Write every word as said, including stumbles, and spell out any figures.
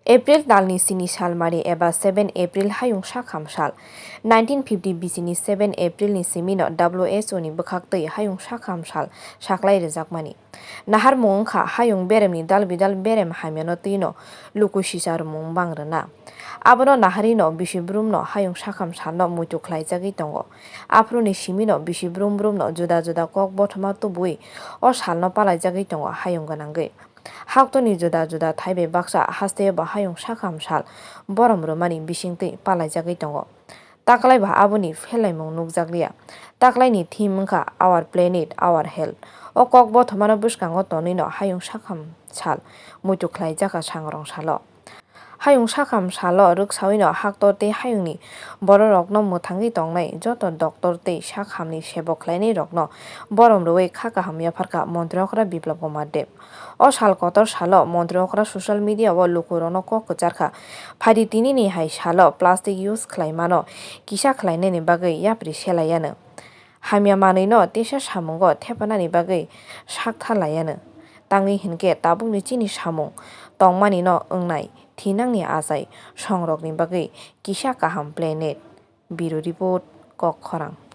April talni sini salmari eba seven April hayung sakham sal. Nineteen fifty bisini seven April ni simino W H O ni bwkhaktwi hayung sakham sal saklai rwjakmani. Naharmung wngkha hayung beremni dal bidal berem hamyano twino luku sisa rwmung bang rwna. Abono naharino bisi brumno hayung sakham salno muitu khlaijagwi tongo. Aphuruni simino bisi brum brumno juda juda kok bothoma tubui o salno palaijagwi tongo hayung gwnangwi. Haktorni juda juda thai bai baksa hasteo bo hayung sakham sal borom rwmani bisingtwi palaijagwi tongo. Taklai ba aboni pherlaimung nukjakliya. Taklaini theme wngkha Our Planet, Our Health. O kok bothomano bwskango tonwino hayung sakham sal muitu khlaijakha sangrong salo. Hayung sakham salo rwksawino haktor tei hayungni bororokno mwthangwi tongnai joto doctor tei sakhamni sebo khlainairokno borom rwui kha kaham yapharkha Montri okra Biplab Kumar Deb. O sal kotor salo Montri okra social media o lukurokno kok kwcharkha, phaidi tinini hai salo plastic use khlaimano kisa khlainani bagwi yapri selaiyanw. Hamya manwino teisa samungo thepanani bagwi saktha laiyanw. Tangwi hinkhe tabukni chini samung tongmanino wngnai thinangni achai songrokni bagwi kisa kaham planet. Bureau Report, Kok Khorang.